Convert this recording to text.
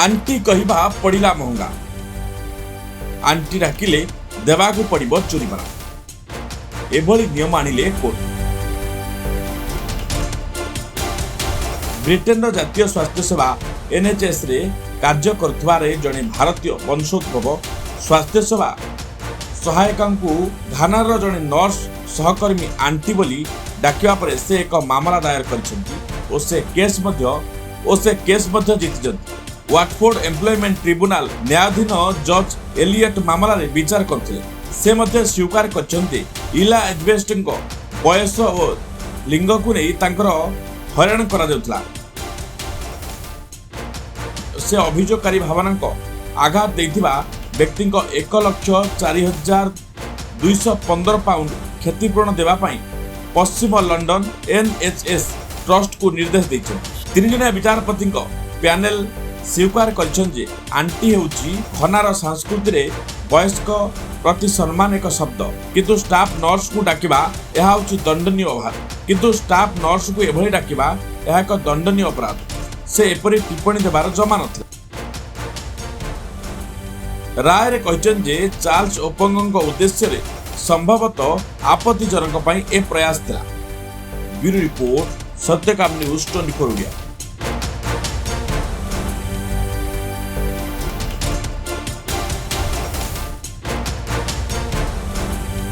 Anti କହିବା ପଡ଼ିଲା ମହଙ୍ଗା। ଆଣ୍ଟି ଡାକିଲେ ଦେବାକୁ ପଡ଼ିବ ଜୋରିମାନା। ଏଭଳି ନିୟମ ଆଣିଲେ କୋର୍ଟ। ବ୍ରିଟେନର ଜାତୀୟ ସ୍ୱାସ୍ଥ୍ୟ ସେବା ଏନ୍ଏଚ୍ଏସ୍ରେ କାର୍ଯ୍ୟ କରୁଥିବାରେ ଜଣେ ଭାରତୀୟ ବଂଶୋଦ୍ଭବ ସ୍ୱାସ୍ଥ୍ୟସେବା ସହାୟିକାଙ୍କୁ ଘାନାର ଜଣେ ନର୍ସ ସହକର୍ମୀ ଆଣ୍ଟି ବୋଲି ଡାକିବା ପରେ ସେ ଏକ ମାମଲା ଦାୟର କରିଛନ୍ତି ଓ ସେ କେସ୍ ମଧ୍ୟ ଜିତିଛନ୍ତି। ୱାଟଫୋର୍ଡ ଏମ୍ପ୍ଲୟମେଣ୍ଟ ଟ୍ରିବ୍ୟୁନାଲ ନ୍ୟାୟାଧୀନ ଜଜ୍ ଏଲିୟଟ୍ ମାମଲାରେ ବିଚାର କରୁଥିଲେ। ସେ ମଧ୍ୟ ସ୍ୱୀକାର କରିଛନ୍ତି, ଇଲା ଏଜବେଷ୍ଟଙ୍କ ବୟସ ଓ ଲିଙ୍ଗକୁ ନେଇ ତାଙ୍କର ହଇରାଣ କରାଯାଉଥିଲା। ସେ ଅଭିଯୋଗକାରୀ ଭାବନାଙ୍କ ଆଘାତ ଦେଇଥିବା ବ୍ୟକ୍ତିଙ୍କ 1,04,215 ପାଉଣ୍ଡ କ୍ଷତିପୂରଣ ଦେବା ପାଇଁ ପଶ୍ଚିମ ଲଣ୍ଡନ ଏନ୍ଏଚ୍ଏସ୍ ଟ୍ରଷ୍ଟକୁ ନିର୍ଦ୍ଦେଶ ଦେଇଛନ୍ତି। ତିନିଜଣିଆ ବିଚାରପତିଙ୍କ ପ୍ୟାନେଲ ସ୍ୱୀକାର କରିଛନ୍ତି ଯେ ଆଣ୍ଟି ହେଉଛି ଘନାର ସଂସ୍କୃତିରେ ବୟସ୍କ ପ୍ରତି ସମ୍ମାନ ଏକ ଶବ୍ଦ, କିନ୍ତୁ ଷ୍ଟାଫ୍ ନର୍ସଙ୍କୁ ଡାକିବା ଏହା ହେଉଛି ଦଣ୍ଡନୀୟ ଅପରାଧ। କିନ୍ତୁ ଷ୍ଟାଫ୍ ନର୍ସଙ୍କୁ ଏଭଳି ଡାକିବା ଏହା ଏକ ଦଣ୍ଡନୀୟ ଅପରାଧ। ସେ ଏପରି ଟିପ୍ପଣୀ ଦେବାର ଜମା ନଥିଲା। ରାୟରେ କହିଛନ୍ତି ଯେ ଚାର୍ଲସ ଓପଙ୍ଗଙ୍କ ଉଦ୍ଦେଶ୍ୟରେ ସମ୍ଭବତଃ ଆପତ୍ତିଜନକ ପାଇଁ ଏ ପ୍ରୟାସ ଥିଲା। Bureau report, Satyakam news 24 Odia.